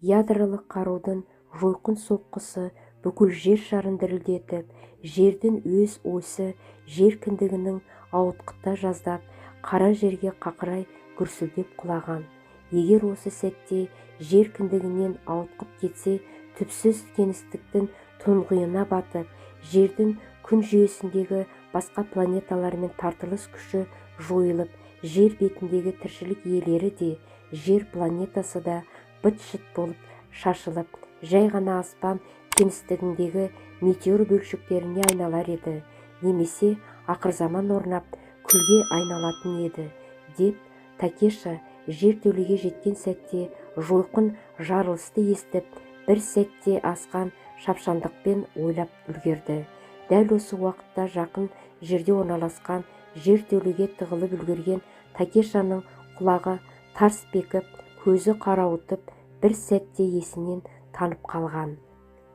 Ядролық қарудың жойқын соққысы бүкіл жер шарын дірілдетіп, жердің өз осі жер кіндігінің ауытқыта жаздап, қара жерге қақырай гүрсілдеп құлаған. Егер осы сәтте жер кіндігінен ауытқып кетсе, түпсіз кеңістіктің тұңғиығына батып, жердің күн жүйесіндегі басқа планеталармен тартылыс күші жойылып, жер бетіндегі тіршілік иелері де, жер планетасы да быт-шыт болып шашылып, жай ғана аспан кеңістігіндегі метеор бөлшектеріне айналар еді немесе ақырзаман орнап, күлге айналатын еді деп Такеша жертөлеге жеткен сәтте жойқын жарылысты естіп, бір сәтте асқан шапшаңдықпен ойлап үлгерді. Дәл осы уақытта жақын жерде орналасқан жертөлеге тығылып үлгерген Такешаның құлағы тарс бекіп, көзі қарауытып, бір сәтте есінен танып қалған.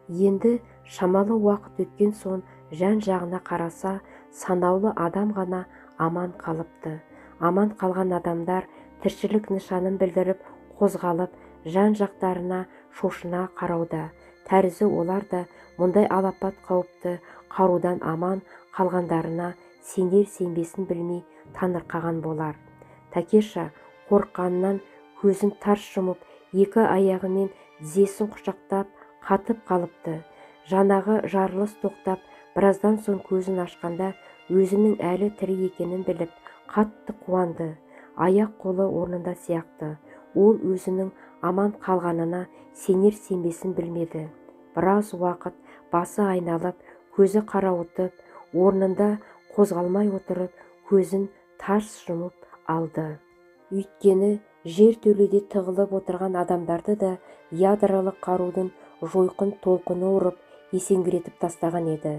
Енді шамалы уақыт өткен соң жан-жағына қараса, санаулы адам ғана аман қалыпты. Аман қалған адамдар тіршілік нышанын білдіріп қозғалып, жан-жақтарына шошына қарауда. Тәрізі олар да мұндай алапат қауіпті қарудан аман қалғандарына сенер-сенбесін білмей таңырқаған болар. Такеша қорыққанынан көзін тарс жұмып, екі аяғымен тізесін құшақтап қатып қалыпты. Жаңағы жарылыс тоқтап, біраздан соң көзін ашқанда өзінің әлі тірі екенін біліп, қатты қуанды. Аяқ-қолы орнында сияқты. Ол өзінің аман қалғанына сенер-сенбесін білмеді. Біраз уақыт басы айналып, көзі қарауытып, орнында қозғалмай отырып, көзін тарс жұмып алды. Өйткені жертөледе тығылып отырған адамдарды да ядролық қарудың жойқын толқыны ұрып, есеңгіретіп тастаған еді.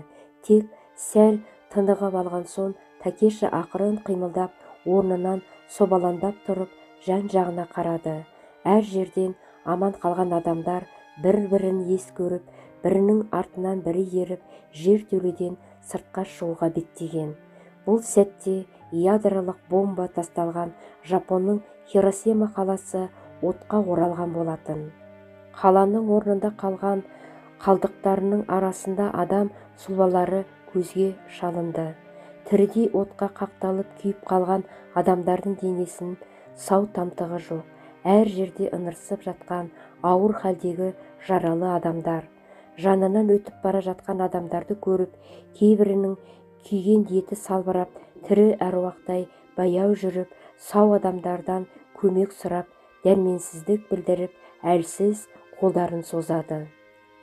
Тек сәл тынығып алған соң Такеша ақырын қимылдап, орнынан собалаңдап тұрып, жан-жағына қарады. Әр жерден аман қалған адамдар бір-бірін ес көріп, бірінің артынан бірі еріп, жертөледен сыртқа шығуға беттеген. Бұл сәтте ядролық бомба тасталған Жапонның Хиросима қаласы отқа оралған болатын. Қаланың орнында қалған қалдықтарының арасында адам сұлбалары көзге шалынды. Тірідей отқа қақталып күйіп қалған адамдардың денесін сау тамтығы жоқ. Әр жерде ыңырсып жатқан ауыр халдегі жаралы адамдар. Жанынан өтіп бара жатқан адамдарды көріп, кейбірінің күйген еті салбырап, тірі әруақтай баяу жүріп, сау адамдардан көмек сұрап, дәрменсіздік білдіріп, әлсіз қолдарын созады.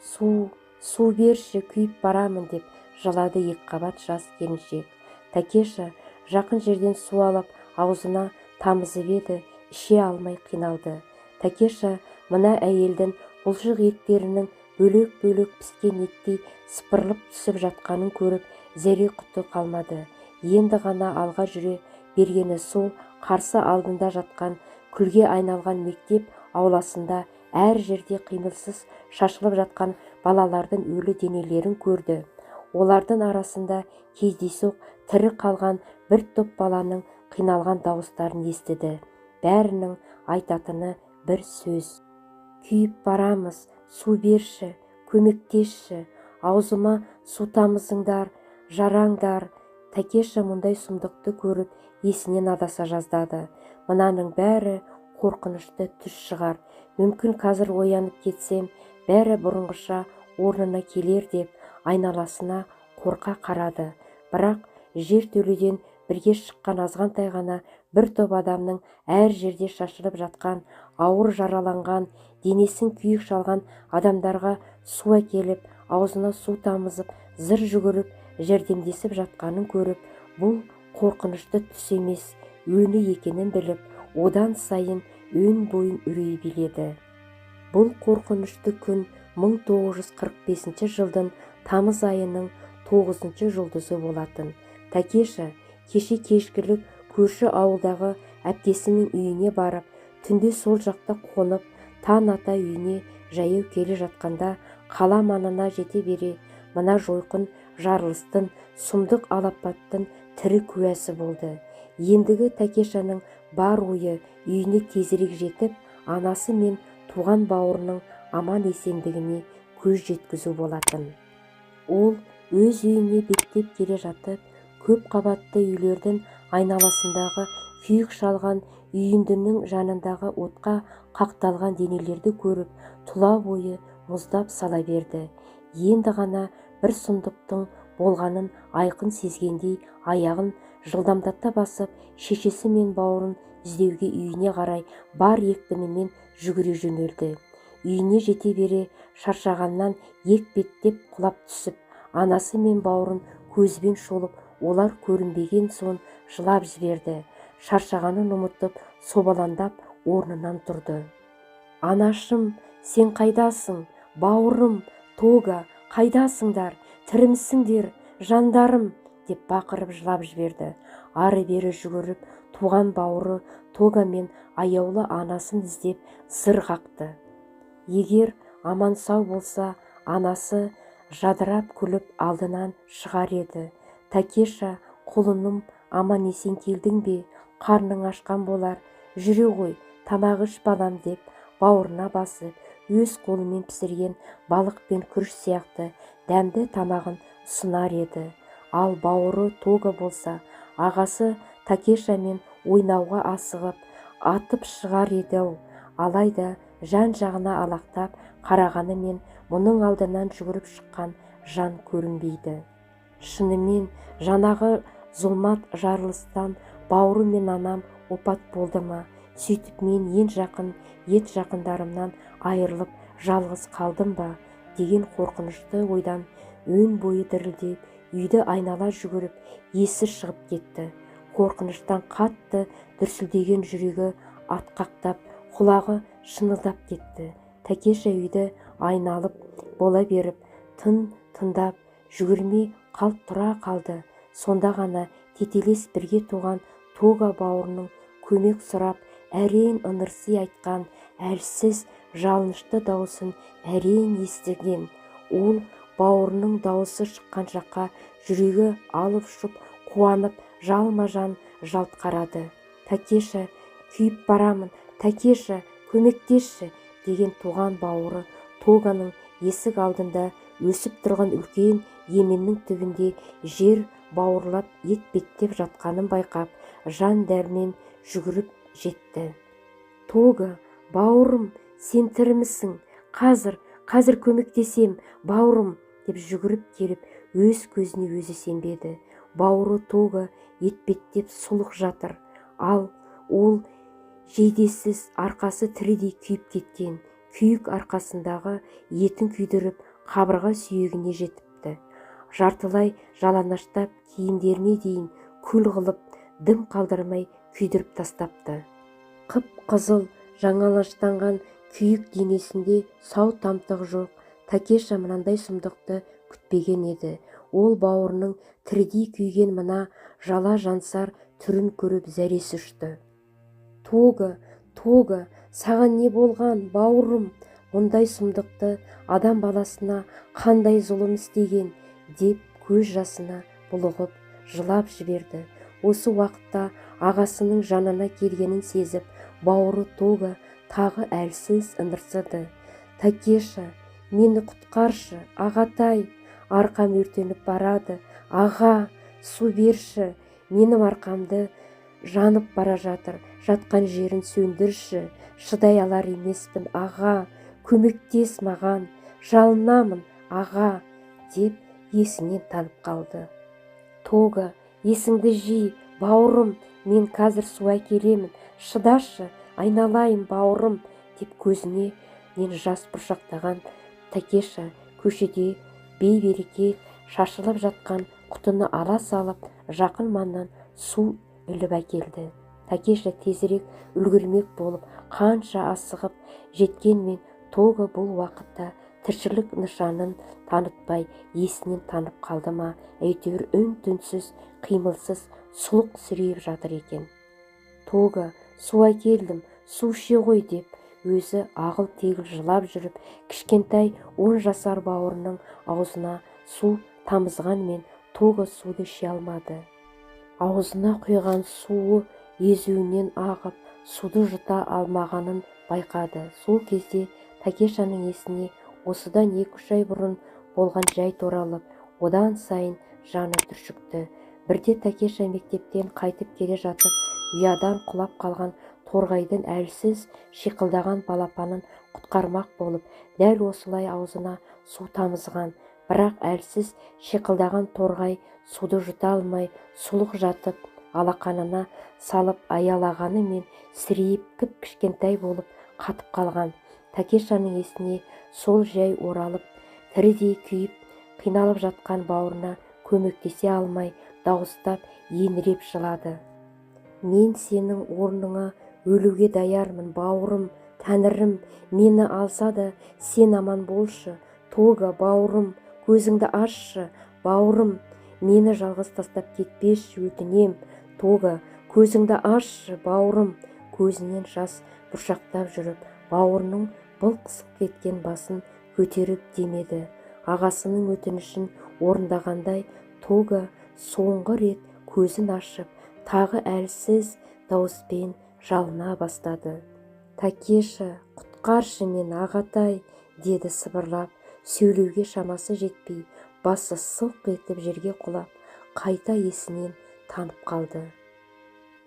Су, су берші, күйіп барамын деп жылады екіқабат жас келіншек. Такеша жақын жерден су алып, аузына тамызып еді, іше алмай қиналды. Такеша мына әйелдің бұлшық еттерінің бөлек-бөлек піскен еттей сыпырылып түсіп жатқанын көріп, зәре құты қалмады. Енді ғана алға жүре бергені сол, қарсы алдында жатқан күлге айналған мектеп ауласында әр жерде қимылсыз шашылып жатқан балалардың өлі денелерін көрді. Олардың арасында кездейсоқ тірі қалған бір топ баланың қиналған дауыстарын естіді. Бәрінің айтатыны бір сөз: күйіп барамыз, су берші, көмектесші, аузыма су тамызыңдар, жараңдар. Такеша мұндай сұмдықты көріп, есінен адаса жаздады. Мынаның бәрі қорқынышты түс шығар. Мүмкін қазір оянып кетсем, бәрі бұрынғыша орнына келер деп айналасына қорқа қарады. Бірақ жертөледен бірге шыққан азғантай ғана бір топ адамның әр жерде шашылып жатқан, ауыр жараланған, денесін күйік шалған адамдарға су әкеліп, аузына су тамызып, зыр жүгіріп, жәрдемдесіп жатқанын көріп, бұл қорқынышты түс емес, өңі екенін біліп, одан сайын өн бойын үрей биледі. Бұл қорқынышты күн 1945 жылдың тамыз айының 9 жұлдызы болатын. Такеша кеше кешкілік көрші ауылдағы әпкесінің үйіне барып, түнде сол жақта қонып, таң ата үйіне жаяу келе жатқанда қала маңына жете бере мына жойқын жарылыстың, сұмдық алапаттың тірі куәсі болды. Ендігі Такешаның бар ойы үйіне тезірек жетіп, анасы мен туған бауырының аман-есендігіне көз жеткізу болатын. Ол өз үйіне беттеп келе жатып, көп қабатты үйлердің айналасындағы күйік шалған үйіндінің жанындағы отқа қақталған денелерді көріп, тұла бойы мұздап сала берді. Енді ғана бір сұмдықтың болғанын айқын сезгендей аяғын жылдамдата басып, шешесі мен бауырын іздеуге үйіне қарай бар екпінімен жүгіре жөнелді. Үйіне жете бере шаршағаннан екпеттеп құлап түсіп, анасы мен бауырын көзбен шолып, олар көрінбеген соң жылап жіберді. Шаршағанын ұмытып, собаландап орнынан тұрды. Анашым, сен қайдасың? Бауырым, Тога, қайдасыңдар? Тірімсіңдер, жандарым, деп бақырып жылап жіберді. Ары-бері жүгіріп, туған бауыры Тога мен аяулы анасын іздеп зыр қақты. Егер аман-сау болса, анасы жадырап күліп алдынан шығар еді. Такеша, құлыным, аман-есен келдің бе? Қарның ашқан болар, жүре ғой, тамақ іш балам, деп бауырына басып, өз қолымен пісірген балық пен күріш сияқты дәмді тамағын ұсынар еді. Ал бауыры Тога болса, ағасы Такешамен ойнауға асығып, атып шығар еді-ау. Алайда жан-жағына алақтап қарағанымен мұның алдынан жүгіріп шыққан жан көрінбейді. Шынымен жаңағы зұлмат жарылыстан бауырым мен анам опат болды ма? Сөйтіп мен ең жақын ет жақындарымнан айырылып жалғыз қалдым ба деген қорқынышты ойдан өн бойы дірілдеп, үйді айнала жүгіріп, есі шығып кетті. Қорқыныштан қатты дүрсілдеген жүрегі атқақтап, құлағы шынылдап кетті. Такеша үйді айналып бола беріп, тын тындап, жүгірмей қалт тұра қалды. Сонда ғана тетелес бірге туған Тога бауырының көмек сұрап, әрең ыңырси айтқан әлсіз жалынышты даусын әрең естіген. Ол бауырының дауысы шыққан жаққа жүрегі алып ұшып, қуанып, жалма-жан жалт қарады. Такеша, күйіп барамын, Такеша, көмектесші, деген туған бауыры Тоганың есік алдында өсіп тұрған үлкен еменнің түбінде жер бауырлап етпеттеп жатқанын байқап, жан дәрмен жүгіріп жетті. Тога, бауырым, сен тірімісің? Қазір, қазір көмектесем, бауырым, деп жүгіріп келіп, өз көзіне өзі сенбеді. Бауыры Тога етпеттеп сұлық жатыр. Ал ол жейдесіз, арқасы тірідей күйіп кеткен. Күйік арқасындағы етін күйдіріп, қабырға сүйегіне жетіпті. Жартылай жалаңаштап, киімдеріне дейін күл қылып, дым қалдырмай күйдіріп тастапты. Қып-қызыл жаңалаштанған күйік денесінде сау тамтық жоқ. Такеша мынандай сұмдықты күтпеген еді. Ол бауырының тірідей күйген мына жала жансар түрін көріп зәресі ұшты. Тога, Тога, саған не болған, бауырым? Мұндай сұмдықты адам баласына қандай зұлым істеген, деп көз жасына булығып жылап жіберді. Осы уақытта ағасының жанына келгенін сезіп, бауыры Тога тағы әлсіз ыңырсыды. Такеша, мені құтқаршы, ағатай, арқам өртеніп барады, аға, су берші, менің арқамды жанып бара жатыр, жатқан жерін сөндірші, шыдай алар емеспін, аға, көмектес маған, жалынамын, аға, деп есінен танып қалды. Тога, есіңді жи, бауырым, мен қазір су әкелемін, шыдашы, айналайын бауырым, деп көзінен жас бұршақтаған Такеша көшеде бейберекет шашылып жатқан құтыны ала салып, жақын маңнан су іліп әкелді. Такеша тезірек үлгермек болып қанша асығып жеткенмен, Тога бұл уақытта тіршілік нышанын танытпай есінен танып қалды ма, әйтеуір үн-түнсіз, қимылсыз, сұлық сірейіп жатыр екен. Тога, су әкелдім, су іше ғой, деп өзі ағыл-тегіл жылап жүріп, кішкентай 10 жасар бауырының аузына су тамызғанмен Тога суды іше алмады. Аузына құйған суы езуінен ағып, Суды жұта алмағанын байқады. Сол кезде Такешаның есіне осыдан 2-3 ай бұрын болған жайт оралып, одан сайын жаны түршікті. Бірде Такеша мектептен қайтып келе жатып, ұядан құлап қалған торғайдың әлсіз шиқылдаған балапанын құтқармақ болып, дәл осылай аузына су тамызған. Бірақ әлсіз шиқылдаған торғай суды жұта алмай, сұлық жатып, алақанына салып аялағанымен сірейіп, кіп-кішкентай болып қатып қалған. Такешаның есіне сол жай оралып, тірідей күйіп, қиналып жатқан бауырына көмектесе алмай, дауыстап еңіреп жылады. «Мен сенің орныңа өлуге даярмын, бауырым, тәңірім, мені алса да, сен аман болшы. Тога, бауырым, көзіңді ашшы, бауырым, мені жалғыз тастап кетпеші, өтінем. Тога, көзіңді ашшы, бауырым». Көзінен жас бұршақтап жүріп, бауырының былқ-сылқ еткен басын көтеріп демеді. Ағасының өтінішін орындағандай, Тога соңғы рет көзін ашып, тағы әлсіз дауыспен жалына бастады. «Такеша, құтқаршы мені, ағатай», – деді сыбырлап. Сөйлеуге шамасы жетпей, басы сылқ етіп жерге құлап, қайта есінен танып қалды.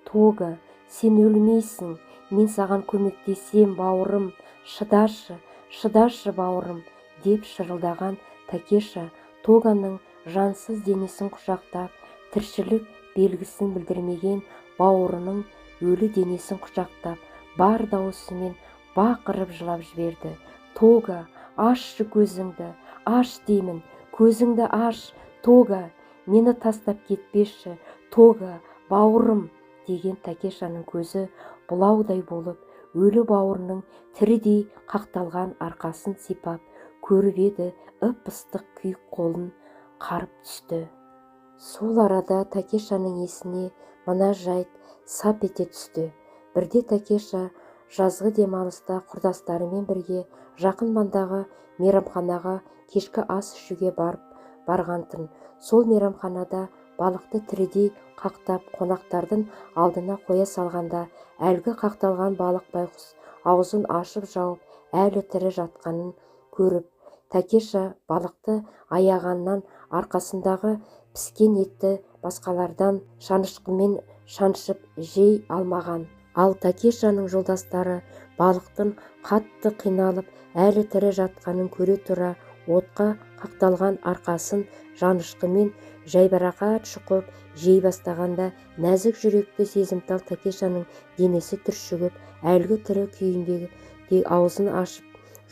«Тога, сен өлмейсің, мен саған көмектесем, бауырым, шыдашы, шыдашы, бауырым», – деп шырылдаған Такеша Тоганың жансыз денесін құшақтап, тіршілік белгісін білдірмеген бауырының өлі денесін құшақтап, бар дауысымен бақырып жылап жіберді. «Тога, ашшы көзіңді, аш деймін, көзіңді аш, Тога, мені тастап кетпеші, Тога, бауырым», – деген Такешаның көзі бұлаудай болып, өлі бауырының тірідей қақталған арқасын сипап көріп еді, ып-ыстық күйік қолын қарып түсті. Сол арада Такешаның есіне мына жайт сап ете түсті. Бірде Такеша жазғы демалыста құрдастарымен бірге жақын маңдағы мейрамханаға кешкі ас ішуге барған-тын. Сол мейрамханада балықты тірідей қақтап, қонақтардың алдына қоя салғанда, әлгі қақталған балық байғұс аузын ашып-жауып, әлі тірі жатқанын көріп, Такеша балықты аяғаннан арқасындағы піскен етті басқалардан шанышқымен шаншып жей алмаған. Ал Такешаның жолдастары балықтың қатты қиналып, әлі тірі жатқанын көре тұра, отқа қақталған арқасын жанышқымен жайбарақат шұқып жей бастағанда, нәзік жүректі сезімтал Такешаның денесі түршігіп, әлгі тірі күйінде аузын ашып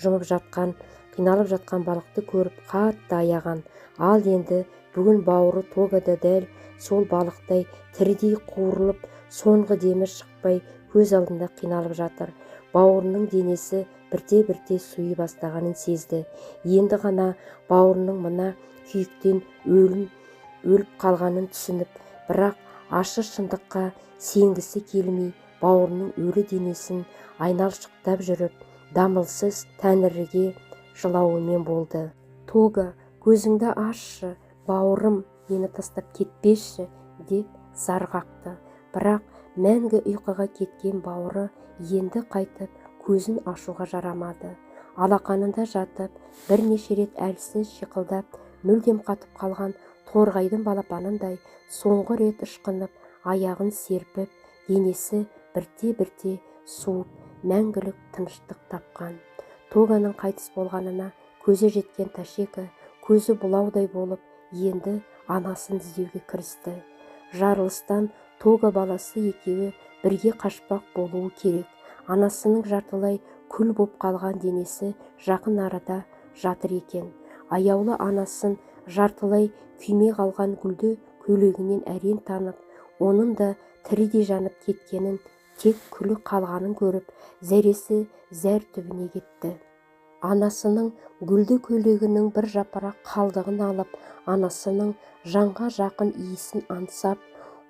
жұмып жатқан, қиналып жатқан балықты көріп, қатты аяған. Ал енді бүгін бауыры Тога да дәл сол балықтай тірідей қуырылып, соңғы демі шықпай, көз алдында қиналып жатыр. Бауырының денесі бірте-бірте суи бастағанын сезді. Енді ғана бауырының мына күйіктен өліп қалғанын түсініп, бірақ ащы шындыққа сенгісі келмей, бауырының өлі денесін айналшықтап жүріп, дамылсыз тәңіріге жылауымен болды. «Тога, көзіңді ашшы, бауырым, мені тастап кетпеші», – деп зар қақты. Бірақ мәңгі ұйқыға кеткен бауыры енді қайтып көзін ашуға жарамады. Алақанында жатып, бірнеше рет әлсіз шиқылдап, мүлдем қатып қалған торғайдың балапанындай соңғы рет ышқынып, аяғын серпіп, денесі бірте-бірте суып, мәңгілік тыныштық тапқан. Тоганың қайтыс болғанына көзі жеткен Ташека көзі бұлаудай болып, енді анасын іздеуге кірісті. Жарылыстан Тога баласы екеуі бірге қашпақ болуы керек. Анасының жартылай күл боп қалған денесі жақын арада жатыр екен. Аяулы анасын жартылай күймей қалған гүлді көйлегінен әрең танып, оның да тірідей жанып кеткенін, тек күлі қалғанын көріп, зәресі зәр түбіне кетті. Анасының гүлді көйлегінің бір жапырақ қалдығын алып, анасының жанға жақын иісін аңсап,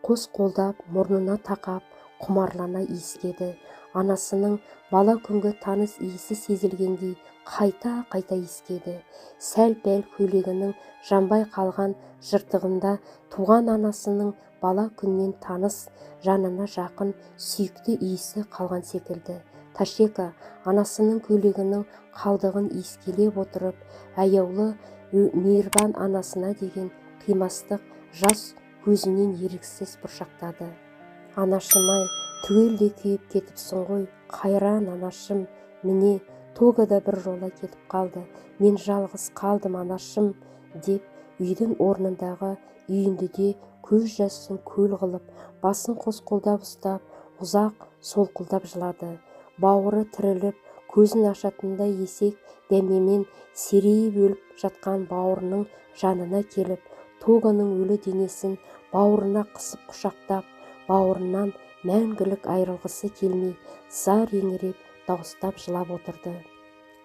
қос қолдап мұрнына тақап, құмарлана иіскеді. Анасының бала күнгі таныс иісі сезілгендей қайта-қайта иіскеді. Сәл-пәл көйлегінің жанбай қалған жыртығында туған анасының бала күннен таныс, жанына жақын сүйікті иісі қалған секілді. Ташека анасының көйлегінің қалдығын иіскелеп отырып, аяулы мейірбан анасына деген қимастық жас көзінен еріксіз бұршақтады. Анашым-ай, түгелдей күйіп кетіпсің ғой, қайран анашым, міне, Тога да бір жола кетіп қалды, мен жалғыз қалдым, анашым, деп үйдің орнындағы үйіндіде көз жасын көл қылып, басын қос қолдап ұстап, ұзақ солқылдап жылады. Бауыры тіріліп, көзін ашатындай есек дәмемен серейіп өліп жатқан бауырының жанына келіп, Тоганың өлі денесін бауырына қысып құшақтап, бауырынан мәңгілік айырылғысы келмей, зар еңіреп дауыстап жылап отырды.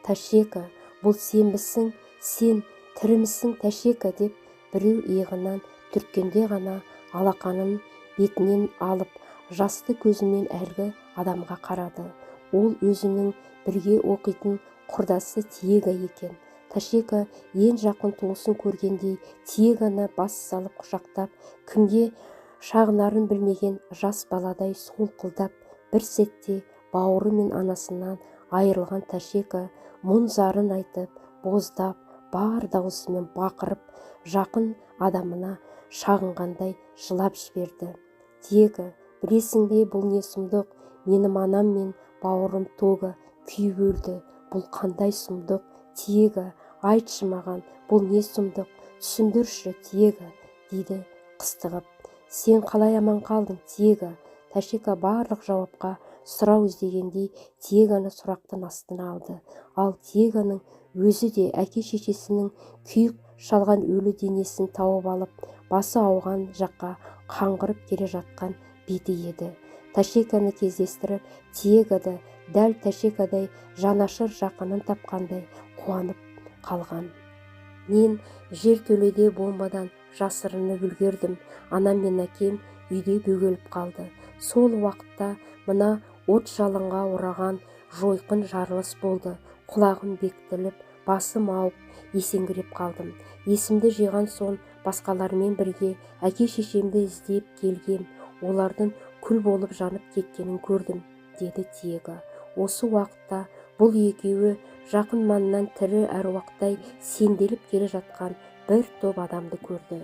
Ташека, бұл сенбісің, сен тірімісің, Ташека, деп біреу иығынан түрткенде ғана алақанын бетінен алып, жасты көзімен әлгі адамға қарады. Ол өзінің бірге оқитын құрдасы Тиего екен. Ташека ең жақын туысын көргендей Тиегоны бас салып құшақтап, кімге шағынарын білмеген жас баладай солқылдап, бір сәтте бауыры мен анасынан айырылған Ташека мұң-зарын айтып, боздап, бар дауысымен бақырып, жақын адамына шағынғандай жылап жіберді. Тиего, білесің бе, бұл не сұмдық? Менің анам мен бауырым Тога күйіп өлді. Бұл қандай сұмдық? Тиего, айтшы маған, бұл не сұмдық? Түсіндірші, Тиего, дейді қыстығып. Сен қалай аман қалдың, Тиего? Ташека барлық жауапқа сұрау іздегендей Тиегоны сұрақтың астына алды. Ал Тиегоның өзі де әке-шешесінің күйік шалған өлі денесін тауып алып, басы ауған жаққа қаңғырып келе жатқан беті еді. Ташеканы кездестіріп, Тиего да дәл Ташекадай жанашыр жақынын тапқандай қуанып қалған. Мен жертөледе бомбадан жасырынып үлгердім. Анам мен әкем үйде бөгеліп қалды. Сол уақытта мына от жалынға ораған жойқын жарылыс болды. Құлағым бекітіліп, басым ауып, есеңгіреп қалдым. Есімді жиған соң басқалармен бірге әке-шешемді іздеп келгем, олардың күл болып жанып кеткенін көрдім, деді Тиего. Осы уақытта бұл екеуі жақын маңнан тірі әруақтай сенделіп келе жатқан бір топ адамды көрді.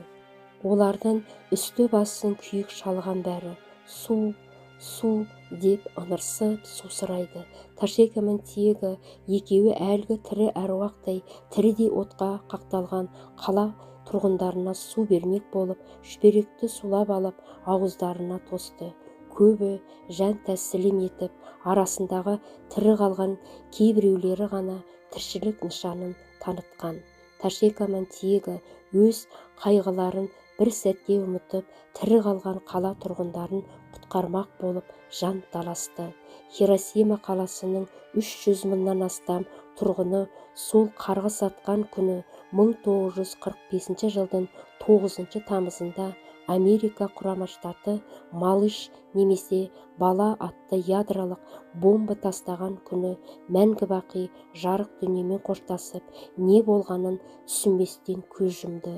Олардың үсті-басын күйік шалған бәрі су, су деп ыңырсып сусырайды. Ташека мен Тиего екеуі әлгі тірі әруақтай тірідей отқа қақталған қала тұрғындарына су бермек болып, шүберекті сулап алып, ауыздарына тосты. Көбі жан тәсілім етіп, арасындағы тірі қалған кейбіреулері ғана тіршілік нышанын танытқан. Ташека мен Тиего өз қайғыларын бір сәтке ұмытып, тірі қалған қала тұрғындарын құтқармақ болып жан таласты. Хиросима қаласының 300 мыңнан астам тұрғыны сол қарғыс атқан күні 1945 жылдың 9 тамызында Америка Құрама Штаты Малыш немесе Бала атты ядролық бомба тастаған күні мәңгі бақи жарық дүниемен қоштасып, не болғанын түсінбестен көз жұмды.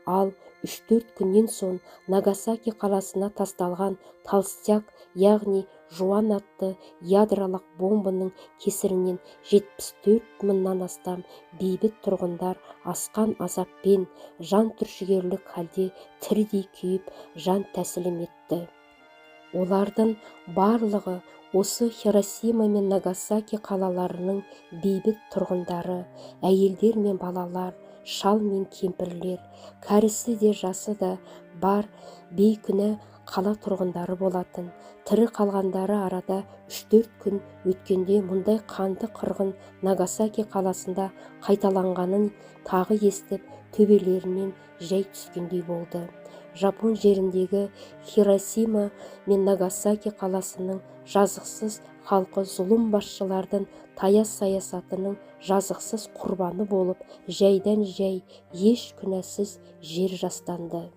Ал 3-4 күннен соң Нагасаки қаласына тасталған Толстяк, яғни жуан атты ядролық бомбаның кесірінен 74 мыңнан астам бейбіт тұрғындар асқан азаппен жан түршігерлік халде тірідей күйіп жан тәсілім етті. Олардың барлығы осы Хиросима мен Нагасаки қалаларының бейбіт тұрғындары, әйелдер мен балалар, шал мен кемпірлер, кәрісі де жасы да бар бейкүнә қала тұрғындары болатын. Тірі қалғандары арада 3-4 күн өткенде мұндай қанды қырғын Нагасаки қаласында қайталанғанын тағы естіп, төбелерінен жай түскендей болды. Жапон жеріндегі Хиросима мен Нагасаки қаласының жазықсыз халқы зұлым басшылардың таяз саясатының жазықсыз құрбаны болып, жайдан жай еш күнәсіз жер жастанды.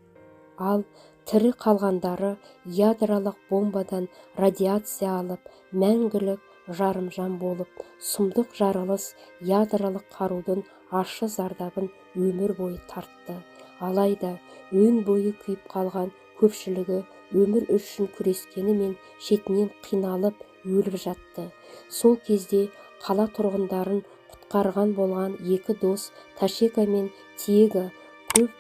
Ал Тірі қалғандары ядролық бомбадан радиация алып, мәңгілік жарымжан болып, сұмдық жарылыс ядролық қарудың ащы зардабын өмір бойы тартты. Алайда өн бойы күйіп қалған көпшілігі өмір үшін күрескенімен шетінен қиналып өліп жатты. Сол кезде қала тұрғындарын құтқарған болған екі дос Ташека мен Тиего көп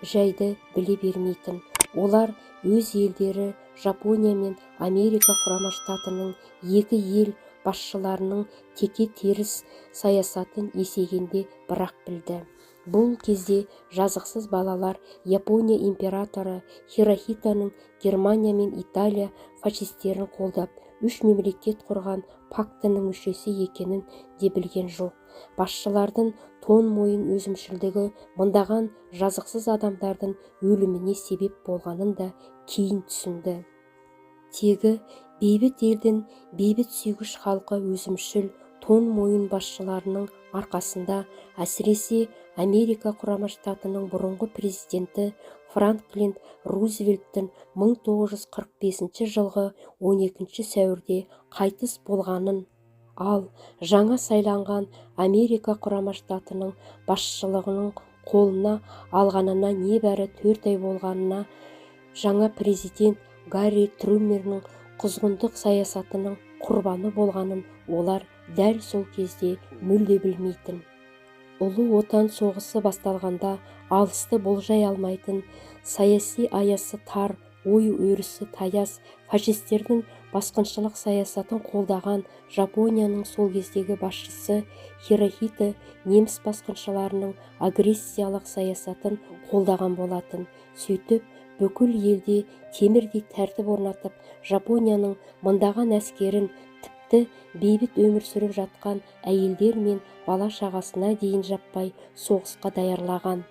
жайды біле бермейтін. Олар өз елдері Жапония мен Америка Құрама Штатының екі ел басшыларының теке теріс саясатын есейгенде бірақ білді. Бұл кезде жазықсыз балалар Япония императоры Хирохитоның Германия мен Италия фашистерін қолдап, үш мемлекет құрған пактінің мүшесі екенін де білген жоқ. Басшылардың тон мойын өзімшілдігі мыңдаған жазықсыз адамдардың өліміне себеп болғанын да кейін түсінді. Тегі бейбіт елдің бейбіт сүйгіш халқы өзімшіл тон мойын басшыларының арқасында, әсіресе Америка Құрама Штатының бұрынғы президенті Франклин Рузвельттің 1945 жылғы 12 сәуірде қайтыс болғанын, ал жаңа сайланған Америка Құрама Штатының басшылығының қолына алғанына небәрі 4 ай болғанына, жаңа президент Гарри Трумэннің құзғындық саясатының құрбаны болғанын олар дәл сол кезде мүлде білмейтін. Ұлы Отан соғысы басталғанда алысты болжай алмайтын, саяси аясы тар, ой өрісі таяз фашистердің басқыншылық саясатын қолдаған Жапонияның сол кездегі басшысы Хирохито неміс басқыншыларының агрессиялық саясатын қолдаған болатын. Сөйтіп, бүкіл елде темірдей тәртіп орнатып, Жапонияның мыңдаған әскерін, тіпті бейбіт өмір сүріп жатқан әйелдер мен бала-шағасына дейін жаппай соғысқа даярлаған.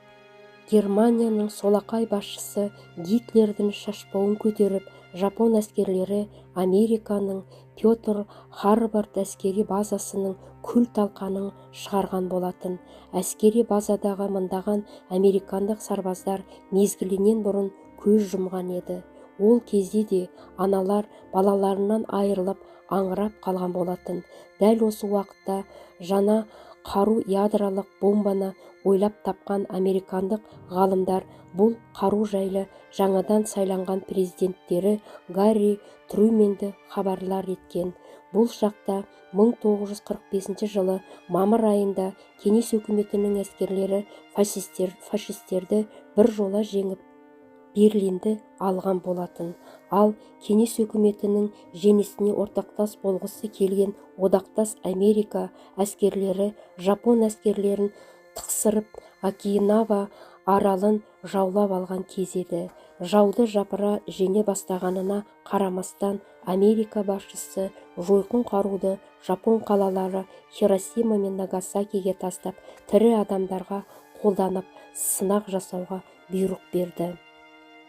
Германияның солақай басшысы Гитлердің шашбауын көтеріп, жапон әскерлері Американың Пёрл Харбор әскери базасының күл-талқанын шығарған болатын. Әскери базадағы мыңдаған американдық сарбаздар мезгілінен бұрын көз жұмған еді. Ол кезде де аналар балаларынан айырылып, аңырап қалған болатын. Дәл осы уақытта жаңа қару ядролық бомбаны ойлап тапқан американдық ғалымдар бұл қару жайлы жаңадан сайланған президенттері Гарри Трумэнді хабарлар еткен. Бұл шақта 1945 жылы мамыр айында Кеңес өкіметінің әскерлері фашистерді бір жола жеңіп, Берлинді алған болатын. Ал Кеңес өкіметінің жеңісіне ортақтас болғысы келген одақтас Америка әскерлері жапон әскерлерін тықсырып, Окинава аралын жаулап алған кез еді. Жауды жапыра жеңе бастағанына қарамастан, Америка басшысы жойқын қаруды жапон қалалары Хиросима мен Нагасакиге тастап, тірі адамдарға қолданып сынақ жасауға бұйрық берді.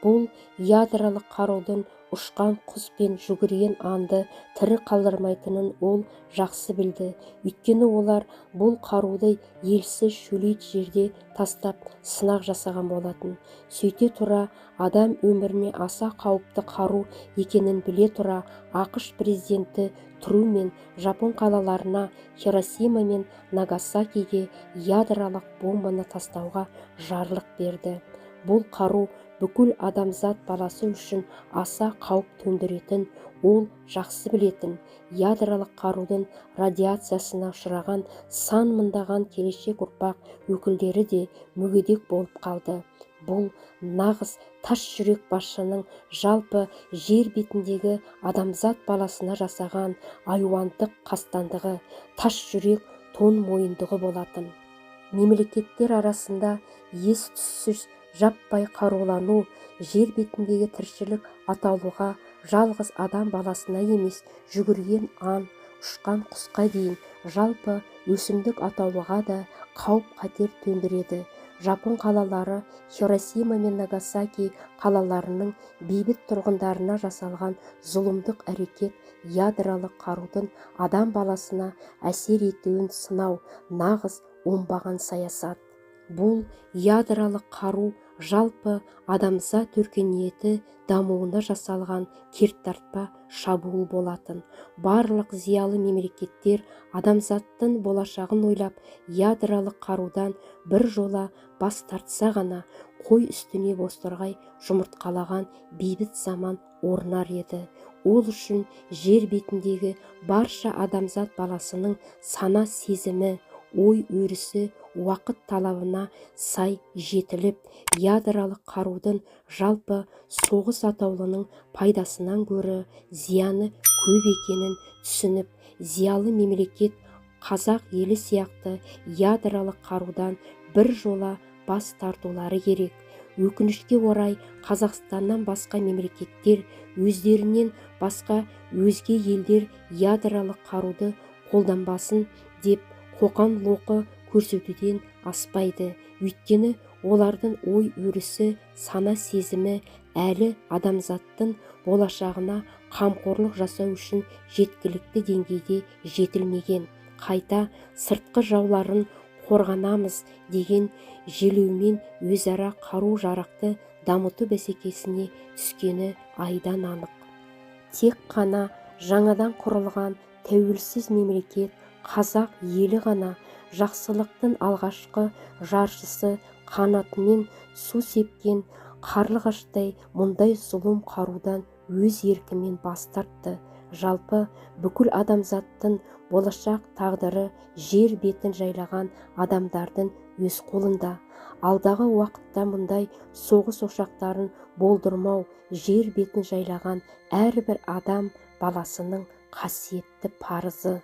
Бұл ядролық қарудың ұшқан құс пен жүгірген аңды тірі қалдырмайтынын ол жақсы білді. Өйткені олар бұл қаруды елсіз шөлейт жерде тастап сынақ жасаған болатын. Сөйте тұра, адам өміріне аса қауіпті қару екенін біле тұра, АҚШ президенті Трумэн жапон қалаларына Хиросима мен Нагасакиге ядролық бомбаны тастауға жарлық берді. Бұл қару бүкіл адамзат баласы үшін аса қауіп төндіретін ол жақсы білетін. Ядролық қарудың радиациясына ұшыраған сан мыңдаған келешек ұрпақ өкілдері де мүгедек болып қалды. Бұл нағыз тас жүрек басшының жалпы жер бетіндегі адамзат баласына жасаған айуандық қастандығы, тас жүрек тон мойындығы болатын. Мемлекеттер арасында ес-түссіз жаппай қарулану жер бетіндегі тіршілік атаулыға, жалғыз адам баласына емес, жүгірген аң, ұшқан құсқа дейін жалпы өсімдік атаулыға да қауіп-қатер төндіреді. Жапон қалалары Хиросима мен Нагасаки қалаларының бейбіт тұрғындарына жасалған зұлымдық әрекет ядролық қарудың адам баласына әсер етуін сынау, нағыз оңбаған саясат. Бұл ядролық қару Жалпы адамзат өркениеті дамуына жасалған кертартпа шабуыл болатын. Барлық зиялы мемлекеттер адамзаттың болашағын ойлап, ядролық қарудан бір жола бас тартса ғана қой үстіне бозторғай жұмыртқалаған бейбіт заман орнар еді. Ол үшін жер бетіндегі барша адамзат баласының сана сезімі, ой өрісі уақыт талабына сай жетіліп, ядролық қарудың, жалпы соғыс атаулының пайдасынан гөрі зияны көп екенін түсініп, зиялы мемлекет қазақ елі сияқты ядролық қарудан бір жола бас тартулары керек. Өкінішке орай, Қазақстаннан басқа мемлекеттер, өздерінен басқа өзге елдер ядролық қаруды қолданбасын деп қоқан-лоқы көрсетуден аспайды. Өйткені олардың ой өрісі, сана сезімі әлі адамзаттың болашағына қамқорлық жасау үшін жеткілікті деңгейде жетілмеген. Қайта сыртқы жауларын қорғанамыз деген желеумен өзара қару-жарақты дамыту бәсекесіне түскені айдан анық. Тек қана жаңадан құрылған тәуелсіз мемлекет қазақ елі ғана жақсылықтың алғашқы жаршысы, қанатымен су сепкен қарлығаштай мұндай зұлым қарудан өз еркімен бас тартты. Жалпы бүкіл адамзаттың болашақ тағдыры жер бетін жайлаған адамдардың өз қолында. Алдағы уақытта мұндай соғыс ошақтарын болдырмау жер бетін жайлаған әрбір адам баласының қасиетті парызы.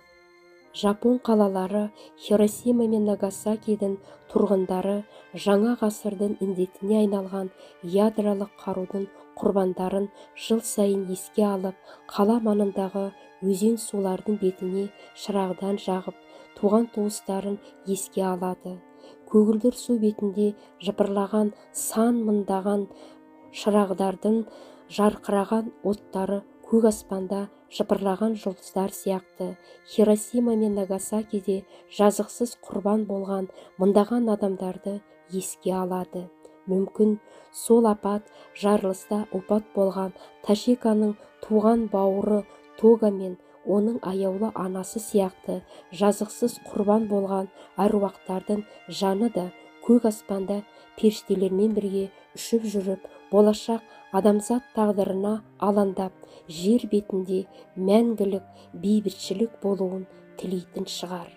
Жапон қалалары Хиросима мен Нагасакидің тұрғындары жаңа ғасырдың індетіне айналған ядролық қарудың құрбандарын жыл сайын еске алып, қала маңындағы өзен сулардың бетіне шырағдан жағып, туған-туыстарын еске алады. Көгілдір су бетінде жыпырлаған сан мыңдаған шырағдардың жарқыраған оттары көк аспанда жыпырлаған жұлдыздар сияқты. Хиросима мен Нагасакиде жазықсыз құрбан болған мыңдаған адамдарды еске алады. Мүмкін сол апат жарылыста опат болған Ташиканың туған бауыры Тога мен оның аяулы анасы сияқты жазықсыз құрбан болған әруақтардың жаны да көк аспанда періштелермен бірге ұшып жүріп, болашақ адамзат тағдырына алаңдап, жер бетінде мәңгілік бейбітшілік болуын тілейтін шығар.